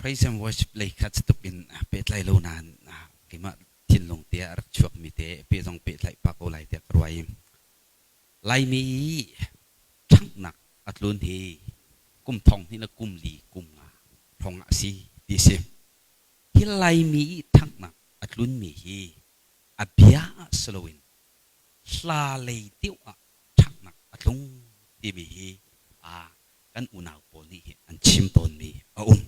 Praise and worship lei kha cutuk in pehtlai lo nain keimah thinlung te ah a rak chuakmi te pe zong pehtlaih pah ko lai tiah ka ruah i Laimi i ṭhanghnak a tlun hi kum thong hnih le kum li kum nga hrawng ah a si ti a si. Hi Laimi i ṭhanghnak a tlunmi hi a bia ah si loin hla lei deuh ah ṭhanghnak a tlung timi hi kan unau pawl nih hi an chim tawnmi a um.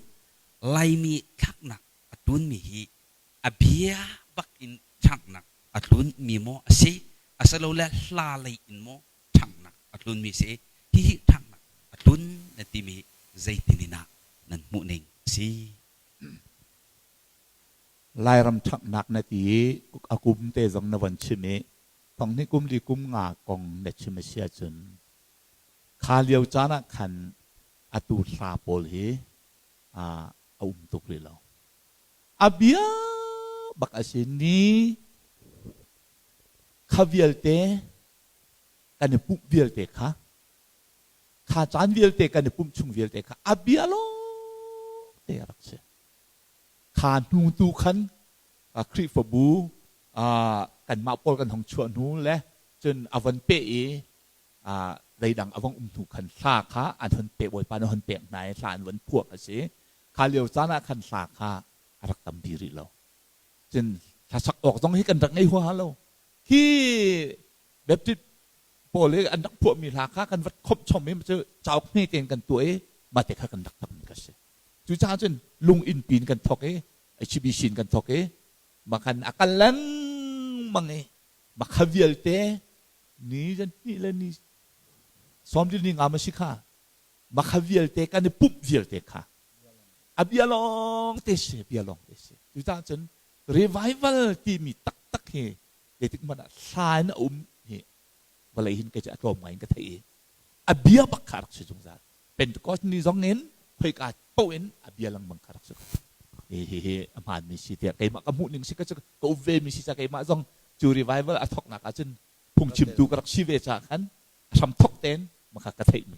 Laimi thlaknak a tlunmi hi a bia bak in ṭhanghnak a tlunmi maw a si, asilole hla lei in maw ṭhanghnak a tlunmi si? Hihi ṭhanghnak a tlun na timi zeitin in ah nan hmuhning a si? Lairam ṭhanghnak na ti i a kum te zong na von chim i thong hnih kum li kum nga kong na chim a si ahcun kha lio caan ah khan atu hla pawl hi a um tuk rih lo. A bia bak a si ni kha vialte kan i pumh vialte kha kha caan vialte kan i pumh chung vialte kha a bia lawng te a rak si. Kha hnu tu khan Khrihfabu kanmah pawl kan hong chuah hnu le cun a von peh i zeidang a vong um hnu khan hla kha an hon pek Bawipa nih a hon pek hna i hla an von phuak a si. Kha lio caan ah khan hla kha a rak tam dih rih lo. Cun hlasak awk zong hi kan rak ngei huaha lo. Hi Baptist pawl i an rak phuahmi hla kha kan vat khomh chom i cu cauk hme tein kan tuah i mah te kha kan rak tam ka si. Cucaah cun lung inn pin kan thok i HBC in kan thok i makhan a kal lengmang i makha vialte ni zan hnih le ni sawmli ni nga ma si kha makha vialte kan i pumh vialte kha a bia lawng te si bia lawng te si. Cucaah cun revival timi taktak hi zeitik hmanh ah hla in a um hi vawlei hin kei cu a tlawm ngai in ka theih i a bia bak kha a rak si zungzal. Pentecost ni zong in khoika paoh in a bia lengmang kha rak si ko. Hi hi hi a hmaanmi si tiah keimah ka hmuh ning si ka cu ka um ve mi si ca keimah zong cu revival a thawknak ah cun phungchimtu ka rak si ve caah khan a hram thawk tein maka ka theih mi.